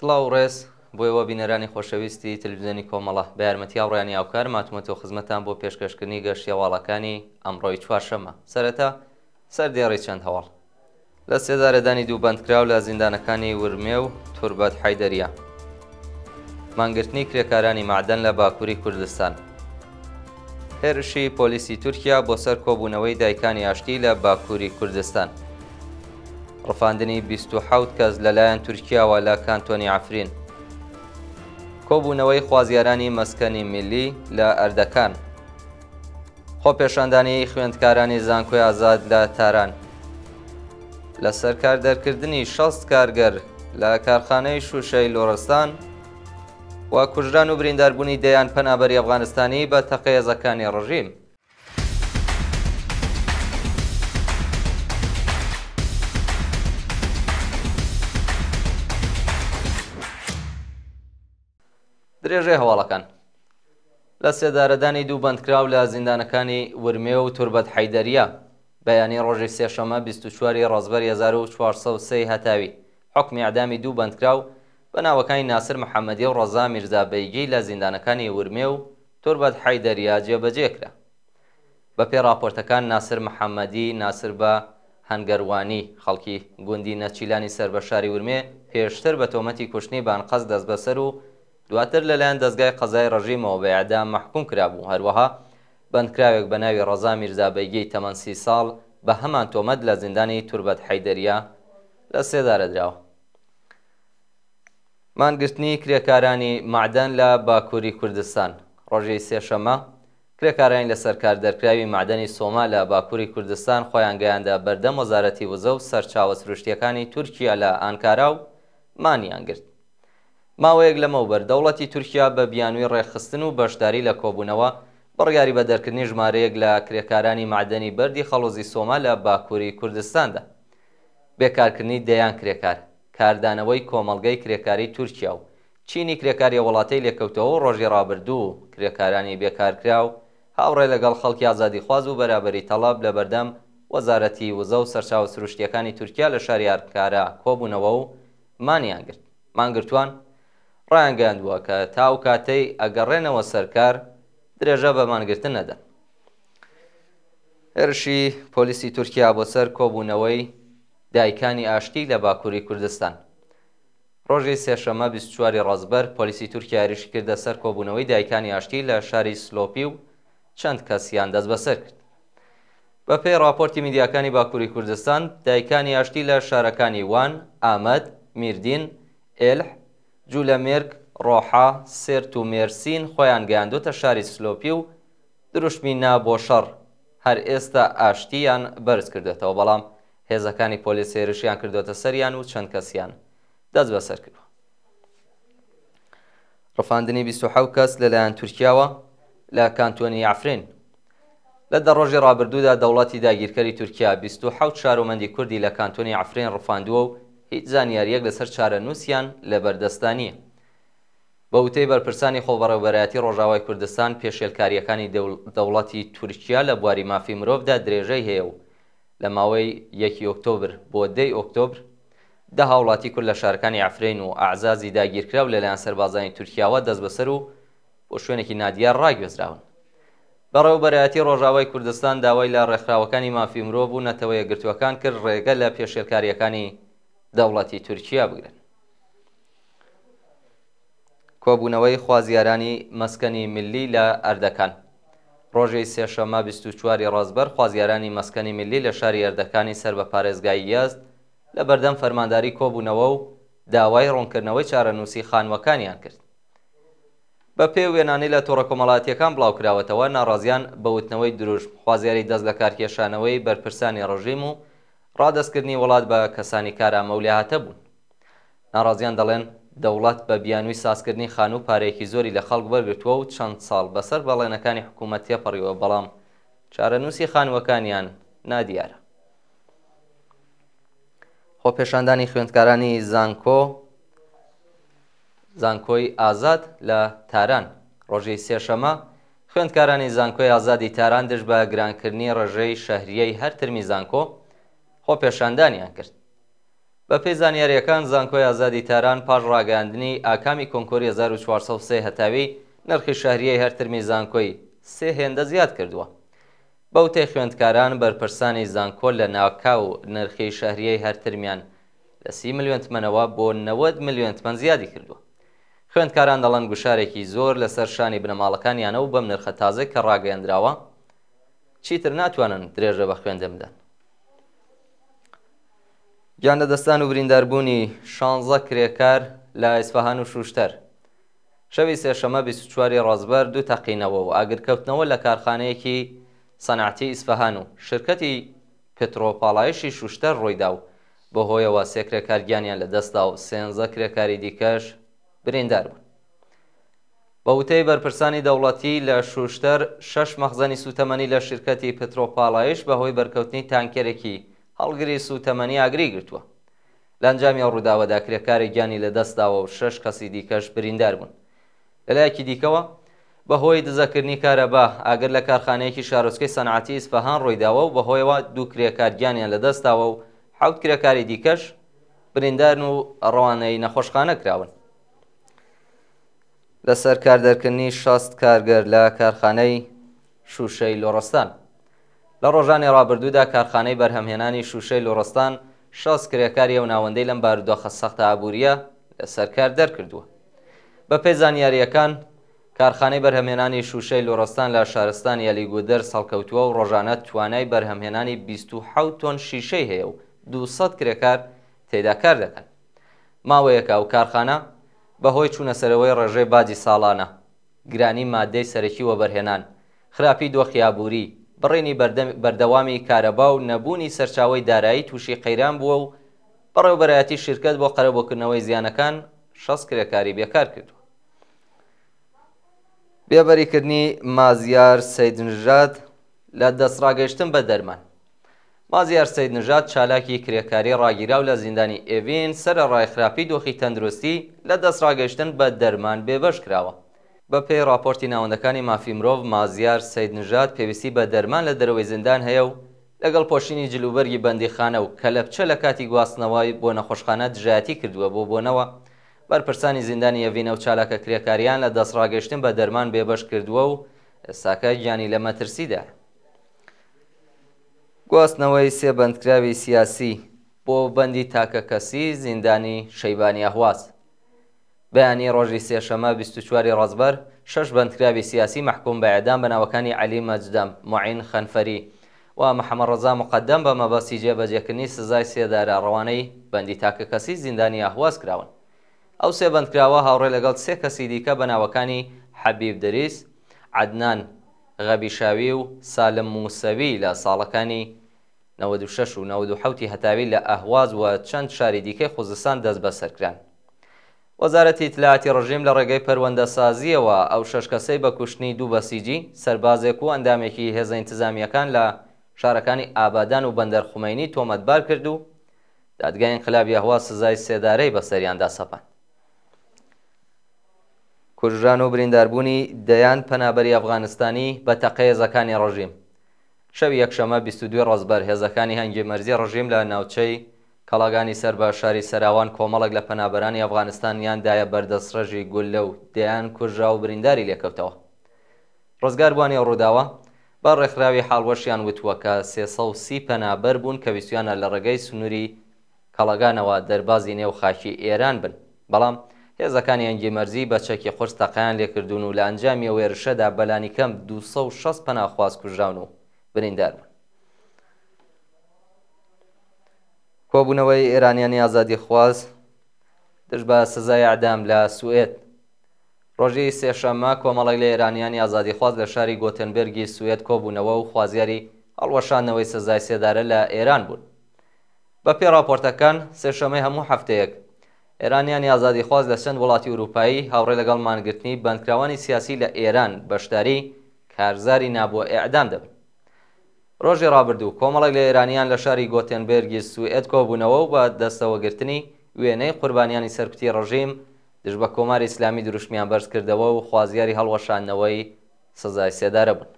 سڵاو و ڕێز بۆ ئێوە بینەرانی خۆشەویستی تەلەفزیۆنی کۆمەڵە، بە یارمەتی هاوڕێیانی هاوکار ماتومەتەوە خزمەتتان بۆ پێشکەشکردنی گەشتی هەواڵەکانی ئەمڕۆی چوارشەممە. سەرەتا سەردێڕی چەند هەواڵ. لە سێدارەدانی دوو بەندکراو لە زیندانەکانی ورمێ و توربەت حەیدەریە. مانگرتنی کرێکارانی مەعدەن لە باکووری کوردستان. هێرشی پۆلیسی تورکیا بۆ سەر کۆبوونەوەی دایکانی ئاشتی لە باکووری کوردستان. ڕفاندنی 27 کەس لەلایەن تورکیاوە لە کانتۆنی عەفرین. کۆبوونەوەی خوازیارانی مەسکەنی میللی لە ئەردەکان. خۆپێشاندانی خوێندکارانی زانکۆی ئازاد لە تاران. لە سەرکار دەرکردنی 60 کارگەر لە کارخانەی شوشەی لوڕستان و کوژران و برینداربوونی دەیان پەنابەری ئەفغانستانی بە تەقەی هێزەکانی ڕژیم. درێژەی هەواڵەکان. لە سێدارەدانی دوو بەندکراو لە زیندانەکانی ورمێ و توربەت حەیدەریە بەیانی ڕۆژی سێشەممە 24 ی ڕەزبەری 1403 هەتاوی حوکمی ئیعدامی دوو بەندکراو بە ناوەکانی ناسر محەمەدی و ڕەزا میرزا بەیگی لە زیندانەکانی ورمێ و توربەت حەیدەریە جێبەجێ کرا. بەپێی ڕاپۆرتەکان ناسر محەمەدی ناسر بە هەنگەروانی، خەڵکی گوندی نەچیلانی سەر بە شاری ورمێ پێشتر بە تۆمەتی کوشتنی بە ئەنقەست دەستبەسەر و دواتر لەلایەن دەزگای قەزای ڕژیمەوە بە ئێعدام مەحکووم کرابوو، هەروەها بەندکراوێک بە ناوی ڕەزا میرزا بەیگی تەمەن 30 ساڵ بە هەمان تۆمەت لە زیندانی توربەت حەیدەریە لە سێدارە دراوە. مانگرتنی کرێکارانی مەعدەن لە باکووری کوردستان ڕۆژی سێشەممە کرێکارانی لەسەرکار دەرکراوی مەعدەنی سۆما لە باکووری کوردستان خۆیان گەیاندە بەردەم وەزارەتی وزە و سەرچاوە سروشتییەکانی تورکیا لە ئانکارا و مانیان گرت. ماوەیەک لەمەوبەر دەوڵەتی تورکیا بە بیانووی ڕێکخستن و بەشداری لە کۆبوونەوە بڕیاری بە دەرکردنی ژمارەیەک لە کرێکارانی مەعدەنی بەردی خەڵوزی سۆما لە باکووری کوردستاندا. بێکارکردنی دەیان کرێکار، کاردانەوەی کۆمەڵگەی کرێکاریی تورکیا و چینی کرێکاری ئەو وڵاتەی لێکەوتەوە و ڕۆژی ڕابردوو کرێکارانی بێکارکراو هاوڕێ لەگەڵ خەڵکی ئازادیخواز و بەرابەری تەڵەب لەبەردەم وەزارەتی وزە و سەرچاوە سروشتییەکانی تورکیا لە شاری ئانکارا کۆبوونەوە و مانیان گرت. مانگرتووان ڕایانگەیاندووە کە تا ئەو کاتەی ئەگەڕێنەوە سەر کار درێژە بە مانگرتن نەدەن. هێرشی پۆلیسی تورکیا بۆ سەر کۆبوونەوەی دایکانی ئاشتی لە باکووری کوردستان. ڕۆژی سێشەممە 24 ی ڕەزبەر، پۆلیسی تورکیا هێرشی کردە سەر کۆبوونەوەی دایکانی ئاشتی لە شاری سلۆپی و چەند کەسیان دەستبەسەر کرد. بەپێی ڕاپۆرتی میدیاکانی باکووری کوردستان، دایکانی ئاشتی لە شارەکانی وان، ئامەد، میردین، ئێلح، جولەمێرگ، ڕۆحا، سێرت و مێرسین خۆیان گەیاندۆتە شاری سلۆپی و دروشمی نا بۆ شەڕ، هەر ئێستا ئاشتی یان بەرز کردۆتەوە، بەڵام هێزەکانی پۆلیس هێرشیان کردۆتە سەریان و چەند کەسیان دەستبەسەر کردووە. ڕفاندنی 27 کەس لەلایەن تورکیاوە لە کانتۆنی عەفرین. لە دە ڕۆژی ڕابردوودا دەوڵەتی داگیرکەری تورکیا 27 شارۆمەندی کوردی لە کانتۆنی عەفرین ڕفاندووە و هیچ زانیارییەک لەسەر چارەنووسیان لەبەردەستدا نییە. بە وتەی بەرپرسانی خۆبەڕێوەبەرایەتی ڕۆژاوای کوردستان، پێشێلکارییەکانی دەوڵەتی تورکیا لە بواری مافی مرۆڤدا درێژەی هەیە و لە ماوەی یەکی ئۆکتۆبر بۆ دەی ئۆکتۆبر دە هاوڵاتی کورد لە شارەکانی عەفرین و ئەعزازی داگیرکراو لەلایەن سەربازانی تورکیاوە دەستبەسەر و بۆ شوێنێکی نادیار ڕاگوێزراون. بەڕێوەبەرایەتی ڕۆژاوای کوردستان داوای لە ڕێکخراوەکانی مافی مرۆڤ و نەتەوە یەکگرتووەکان کرد ڕێگە لە پێشێلکارییەکانی دەوڵەتی تورکیا بگرن. کۆبوونەوەی خوازیارانی مەسکەنی میللی لە ئەردەکان. ڕۆژی سێشەممە 24 ی ڕەزبەر خوازیارانی مەسکەنی میللی لە شاری ئەردەکانی سەر بە پارێزگای یەزد لە بەردەم فەرمانداری کۆبوونەوە و داوای ڕوونکردنەوەی چارەنووسی خانووەکانیان کرد. بە پێی وێنانەی لە تۆڕە کۆمەڵایەتییەکان بڵاوکراوەتەوە، ناڕازیان بە وتنەوەی دروشم خوازیاری دەست لەکارکێشانەوەی بەرپرسانی ڕژیم و ڕادەستکردنی وڵات بە کەسانی کارامە و لێهاتە بوون. ناڕازیان دەڵێن، دەوڵەت بە بیانووی سازکردنی خانوو پارەیەکی زۆری لە خەڵک وەرگرتووە و چەند ساڵ بەسەر بەڵێنەکانی حکوومەت تێپەڕیوە، بەڵام چارەنووسی خانووەکانیان نادیارە. خۆپێشاندانی خوێندکارانی زانکۆ زانکۆی ئازاد لە تاران ڕۆژی سێشەمە خوێندکارانی زانکۆی ئازادی تاران دژ بە گرانکردنی ڕێژەی شەهریەی هەر ترمی زانکۆ خۆپێشاندانیان کرد. بەپێی زانیارییەکان، زانکۆی ئازادی تاران پاش ڕاگەیاندنی ئاکامی کۆنکۆری 1403 هەتاوی، نرخی شەهریەی هەر ترمی زانکۆی سێ هێندە زیاد کردووە. بە وتەی خوێندکاران، بەرپرسانی زانکۆ لەناکاو نرخی شەهریەی هەر ترمیان لە 30 ملیۆن تمەنەوە بۆ 90 ملیۆن تمەن زیادی کردووە. خوێندکاران دەڵێن گوشارێکی زۆر لەسەر شانی بنەماڵەکانیانە و بەم نرخە تازەی کە ڕاگەیەندراوە چیتر ناتوانن درێژە بە خوێندن بدەن. گیانلەدەستدان و برینداربوونی شانزە کرێکار لە ئیسفەهان و شوشتەر. شەوی سێشەممە 24 ی ڕەزبەر دوو تەقینەوە و ئاگرکەوتنەوە لە کارخانەیەکی سەنعەتی ئیسفەهان و شرکەتی پترۆپاڵایشی شوشتەر ڕوویدا و بەهۆیەوە سێ کرێکار گیانیان لەدەستدا و سێنزە کرێکاری دیکەش بریندار بوون. بە وتەی بەرپرسانی دەوڵەتی لە شوشتەر، شەش مەخزەنی سووتەمەنی لە شیرکەتی پترۆپاڵایش بەهۆی بەرکەوتنی تانکێرێکی هەڵگری سووتەمەنی ئاگری گرتووە. لە ئەنجامی ئەو ڕووداوەدا کرێکارێک گیانی لەدەستداوە و شەش کەسی دیکەش بریندار بوون. لەلایەکی دیکەوە، بەهۆی دزەکردنی کارەبا، ئاگر لە کارخانەیەکی شارۆچکەی سەنعەتی ئیسفەهان ڕوویداوە و بەهۆیەوە دوو کرێکار گیانیان لەدەستداوە و حەوت کرێکاری دیکەش بریندارن و ڕەوانەی نەخۆشخانە کراون. لەسەر کار دەرکردنی 60 کارگەر لە کارخانەی شووشەی لوڕستان. لە ڕۆژانی ڕابردوودا کارخانەی بەرهەمهێنانی شووشەی لوڕستان 60 کرێکاری ئەو ناوەندەی لەم بارودۆخە سەختە ئابوورییە لەسەر کار دەرکردووە. بەپێی زانیارییەکان، کارخانەی بەرهەمهێنانی شووشەی لوڕستان لە شارستانی ئەلیگودەرز هەڵکەوتووە و ڕۆژانە توانای بەرهەمهێنانی 27 تۆن شیشەی هەیە و 200 کرێکار تێیدا کار دەکەن. ماوەیەکە ئەو کارخانە بەهۆی چوونەسەرەوەی ڕێژەی باجی ساڵانە، گرانی ماددەی سەرەکی وەبەرهێنان، خراپی دۆخی ئابووری، بڕینی بەردەوامی کارەبا و نەبوونی سەرچاوەی دارایی تووشی قەیران بووە و بەڕێوەبەرایەتی شیرکەت بۆ قەرەبووکردنەوەی زیانەکان 60 کرێکاری بێکار کردووە. بێبەریکردنی مازیار سەیدنژاد لە دەستڕاگەیشتن بە دەرمان. مازیار سەیدنژاد چالاکی کرێکاری ڕاگیراو لە زیندانی ئێڤین سەرەڕای خراپی دۆخی تەندروستی لە دەستڕاگەیشتن بە دەرمان بێبەش کراوە. بەپێی ڕاپۆرتی ناوەندەکانی مافی مرۆڤ، مازیار سەیدنژاد پێویستی بە دەرمان لە دەرەوەی زیندان هەیە و لەگەڵ پۆشینی جلوبەرگی بەندیخانە و کەلەپچە لە کاتی گواستنەوەی بۆ نەخۆشخانە دژایەتی کردووە بۆ بۆنەوە بەرپرسانی زیندانی ئێڤین ئەو چالاکە کرێکارییان لە دەستڕاگەیشتن بە دەرمان بێبەش کردووە و ئێستاکە گیانی لە مەترسیدایە. گواستنەوەی سێ بەندکراوی سیاسی بۆ بەندی تاکەکەسی زیندانی شەیبانی ئەهواز. بەیانی ڕۆژی سێشەمە 24 ی ڕەزبەر، شەش بەندکراوی سیاسی مەحکوم بە ئێعدام بە ناوەکانی عەلی مەجدەم، موعین خەنفەری و محەمەدڕەزا موقەدەم بە مەبەستی جێبەجێکردنی سزای سێدارە ڕەوانەی بەندی تاکەکەسی زیندانی ئەهواز کراون. ئەو سێ بەندکراوە هاوڕێ لەگەڵ سێ کەسی دیکە بە ناوەکانی حەبیب دریس، عەدنان غەبیشاوی و سالم موسەوی لە ساڵەکانی 96 و 97 ی هەتاوی لە ئەهواز و چەند شاری دیکەی خوزستان دەستبەسەر کران. وەزارەتی ئیتلاعاتی ڕژیم لە ڕێگەی پەروەندەسازییەوە ئەو شەش کەسەی بە کوشتنی دوو بەسیجی، سەربازێک و ئەندامێکی هێزە ئینتزامییەکان لە شارەکانی ئابادان و بەندەر خومەینی تۆمەتبار کرد و دادگای ئینقلابی ئەهواز سزای سێدارەی بەسەریاندا سەپاند. کوژران و برینداربوونی دەیان پەنابەری ئەفغانستانی بە تەقەی هێزەکانی ڕژیم. شەوی یەکشەممە 22 ڕەزبەر هێزەکانی هەنگی مەرزی ڕژیم لە ناوچەی کەڵاگانی سەر بە شاری سەراوان کۆمەڵێک لە پەنابەرانی ئەفغانستانیان دایە بەر دەستڕێژی گوللە و دەیان کوژراو و برینداری لێکەوتەوە. ڕزگاربووانی ئەو ڕووداوە بە ڕێکخراوی حاڵوەشیان وتووە کە 330 پەنابەر بوون کە ویستویانە لە ڕێگەی سنووری کەڵەگانەوە دەربازی نێو خاکی ئێران بن، بەڵام هێزەکانی هەنگی مەرزی بە چەکی قورس تەقەیان لێکردوون و لە ئەنجامی ئەو هێرشەدا بەلانیکەم 260 پەناخواز کوژراون و بریندار بوون. کۆبوونەوەی ئێرانیانی ئازادیخواز دژ بە سزای ئەعدام لە سوئێد. ڕۆژی سێشەممە کۆمەڵێک لە ئێرانیانی ئازادیخواز لە شاری گۆتنبێرگی سوئێد کۆبوونەوە و خوازیاری هەڵوەشاندنەوەی سزای سێدارە لە ئێران بوون. بەپێی ڕاپۆرتەکان، سێشەممەی هەموو هەفتەیەک، ئێرانیانی ئازادیخواز لە چەند وڵاتی ئورووپایی هاوڕێ لەگەڵ مانگرتنی بەندکراوانی سیاسی لە ئێران بەشداری کارزاری نا بۆ ئێعدام دەبن. ڕۆژی ڕابردوو، کۆمەڵێک لە ئێرانیان لە شاری گۆتێنبێرگی سوئێد کۆبوونەوە و بە دەستەوەگرتنی وێنەی قوربانیانی سەرکوتی ڕژیم دژ بە کۆماری ئیسلامی دروشمیان بەرز کردەوە و خوازیاری هەڵوەشاندنەوەی سزای سێدارە بوون.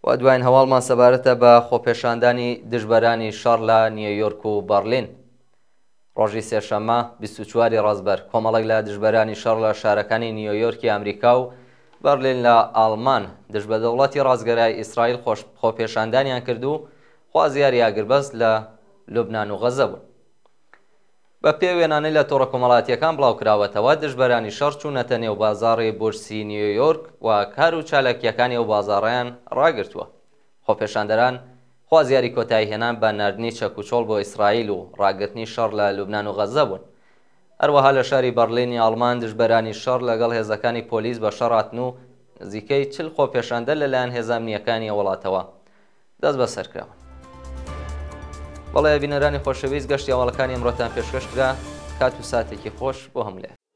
و دواین هەواڵمان سەبارەتە بە خۆپێشاندانی دژبەرانی شەڕ لە نیویۆرک و بەڕلین. ڕۆژی سێشەممە 24 ی ڕەزبەر کۆمەڵێک لە دژبەرانی شەڕ لە شارەکانی نیویۆرکی ئەمریکا و بەرلین لە ئاڵمان دژ بە دەوڵەتی ڕاستگەرای ئیسرائیل خۆپێشاندانیان کرد و خوازیاری ئاگربەست لە لوبنان و غەزە بوون. بە پێی وێنانەی لە تۆڕە کۆمەڵاتییەکان بڵاوکراوەتەوە، دژبەرانی شەڕ چوونەتە نێو بازاڕی بورسی نیویۆرک و کار و چالاکییەکانی ئەو بازاڕەیان ڕاگرتووە. خۆپێشاندەران خوازیاری کۆتاییهێنان بە ناردنی چەکوچۆڵ بۆ ئیسرائیل و ڕاگرتنی شەڕ لە لوبنان و غەززە بوون. هەروەها لە شاری بەڕلینی ئاڵمان دژبەرانی شەڕ لەگەڵ هێزەکانی پۆلیس بە شەڕ هاتن و نزیکەی 40 خۆپێشاندەر لەلایەن هێزە ئەمنییەکانی ئەو وڵاتەوە دەستبەسەرکراون. بەڵێ بینەرانی خۆشەویست گەشتی هەواڵەکانی ئەمڕۆتان پێشکەش کرا، کات و ساتێکی خۆش بۆ هەموو لایەک.